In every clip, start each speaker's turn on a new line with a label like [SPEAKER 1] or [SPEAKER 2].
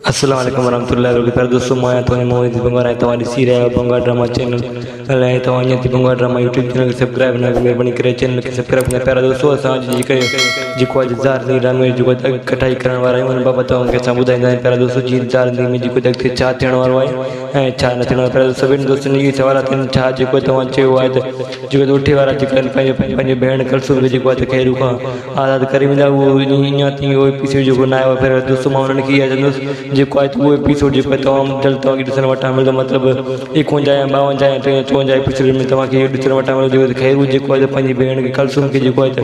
[SPEAKER 1] السلام عليڪم ورحمة الله وبرڪاته دوستو مان آهيان توهان جو محمد بنگار ۽ توهان ڏسي رهيا آهيو بنگار ڊراما چينل ۽ توهان اڃا تائين بنگار ڊراما يوٽيوب چينل کي سبسڪرائب نه ڪيو مهرباني ڪري چينل کي سبسڪرائب ڪندا پيارا دوستو اسان اڄ جيڪي جيڪو اڄ زار زندگي ڊرامي جو جيڪو اڳ ڪٽائي ڪرڻ وارا آهيون ان بابت توهان کي اسان ٻڌائيندا آهيون پيارا دوستو جي زار زندگي ۾ جيڪو اڳتي ڇا ٿيڻ وارو آهي ۽ ڇا نه ٿيڻ وارو پيارا دوستو سڀني دوستن جي سوال آهن ڇا جيڪو توهان چيو آهي ته جيڪو اٺي وارا جيڪا پنهنجي پنهنجي ڀيڻ ڪلثوم کي جيڪو آهي ته خيرو کان آزاد ڪري ويندا اهو اڃا تائين اهو ايپيسوڊ جيڪو نه آيو آهي پر دوستو مان انهن کي اها چوندس جيڪو آهي اهو ايپيسوڊ جيڪو آهي تمام جلد توهان کي ڏسڻ وٽان ملندو مطلب ايڪونجاهه يا ٻاونجاهه يا ٽيهه چوونجاهه ايپيسوڊ ۾ توهان کي اهو ڏسڻ وٽان ملندو جيڪو خيرو جيڪو آهي پنهنجي ڀيڻ کي ڪلثوم کي جيڪو آهي ته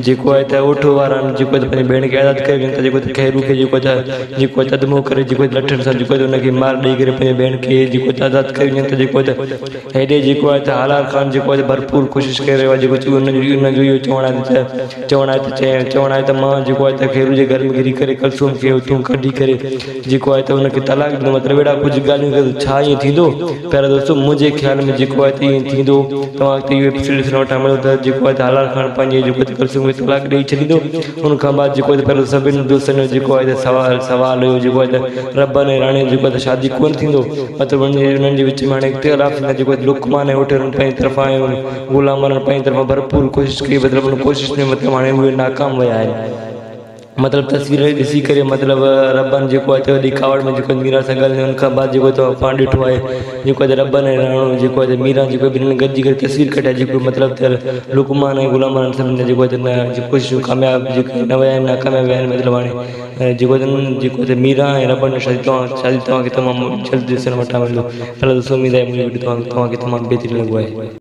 [SPEAKER 1] جيڪو آهي ته اوٺو وارا جيڪو آهي پنهنجي ڀيڻ کي آزاد ڪري وڃن ٿا جيڪو خيرو کي جيڪو آهي ته جيڪو آهي تدمو ڪري جيڪو آهي لٺن سان جيڪو آهي ان کي مار ڏئي ڪري پنهنجي ڀيڻ کي جيڪو آهي آزاد ڪري وڃن ٿا جيڪو آهي ته هيڏي جيڪو آهي ته هالار خان جيڪو آهي ته ڀرپور ڪوشش ڪري رهيو آهي جيڪو ان جو ان جو اهو چوڻ آهي ته چوڻ آهي ته چوڻ آهي ته مان جيڪو آهي ته خيرو جي گهر ۾ گهڙي ڪري ڪلثوم کي اتون ڪڍي ڪري جيڪو آهي ته ان کي طلاق ڏيندو مطلب اهڙا ڪجهه ڳالهيون ڪري ڇا ائين ٿيندو پيارا دوستو منهنجي خيال ۾ جيڪو آهي ته ائين ٿيندو توهان کي اهو ايپيسوڊ ڏسڻ وٽان ملندو ته جيڪو آهي ته هالار خان پنهنجي جيڪو آهي ته ڪلثوم کي طلاق ڏئي ڇڏيندو ان کان بعد جيڪو آهي ته پيارا سڀني دوستن جو جيڪو آهي ته سوال سوال هيو جيڪو آهي ته ربن ۽ راڻي جو جيڪو آهي ته شادي ڪونه ٿيندو مطلب انهن جي وچ ۾ هاڻي اختلاف ٿيندا جيڪو لقمان ۽ اوٺيرن پنهنجي طرفان ۽ غلام وارن پنهنجي طرفان ڀرپور ڪوشش ڪئي مطلب ان ڪوشش ۾ مطلب هاڻي اهي ناڪام ويا آهن مطلب تصوير ڏسي ڪري مطلب ربن جيڪو آهي وڏي ڪاوڙ ۾ جيڪو ميرا سان ڳالهيو ان کان بعد جيڪو توهان پاڻ ڏٺو آهي جيڪو آهي ربن ۽ راڻو جيڪو آهي ميرا جيڪو ٻنهن گڏجي ڪري تصوير ڪڍيا جيڪو مطلب ته لقمان ۽ غلام وارن سڀني جيڪو آهي ڪوششون ڪامياب جيڪي نه ويا آهن ناڪامياب ويا آهن مطلب هاڻي ۽ جيڪو جيڪو ته ميرا ۽ ربن جو شادي توهان شادي توهان کي تمام جلد ڏسڻ وٽان ملندو. الله دوستو اميد آهي منهنجو وڊيو توهان کي تمام بهترين لڳو آهي.